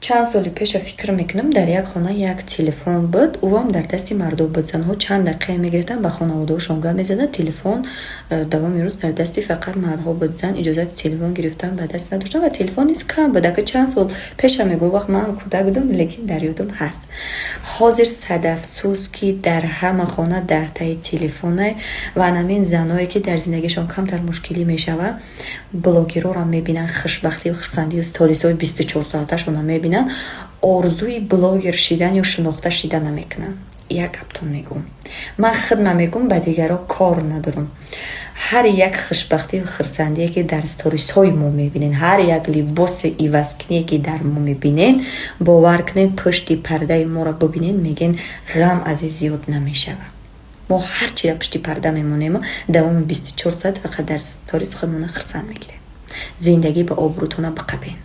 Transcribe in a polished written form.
Чанд соли пеша фикр мекунам, дар як хона як телефон буд, ӯам дар дасти мардо буд. Занҳо чанд дақиқа мегирифтанд, ба хонаводаҳошон гап мезаданд. Телефон давоми рӯз дар дасти фақат мардҳо буд. Зан иҷозати телефон гирифтан ба даст надоштанд ва телефон низ кам буд. Ака, чанд сол пеша мегӯ, вақт ман кӯдак будам, лекин дар ёдам ҳаст. Ҳозир, садафсӯз, ки дар ҳама хона 10таи телефоне ва анамин заное, ки дар зиндагишон камтар мушкилӣ мешавад, блогерора мебинанд, хушбахтию хурсандию сторисҳои 24 соаташонро мебинанд, орзуи блогер шидан ё шинохта шидан намекунанд. Як гаптон мегӯм, ман худма мегӯм, ба дигаро кор надорам. Ҳар як хушбахтию хурсандие, ки дар сторисҳои мо мебинед, ҳар як либоси ивазкуние, ки дар мо мебинед, бовар кунед, пушти пардаи моро бибинед, мегӯен, ғам аз ин зиёд намешавад. Мо ҳар чиро пушти парда мемонему давоми 24 соат фақат дар сторис худмона хурсанд мегирем. Зиндагӣ ба обрӯтона биқабен.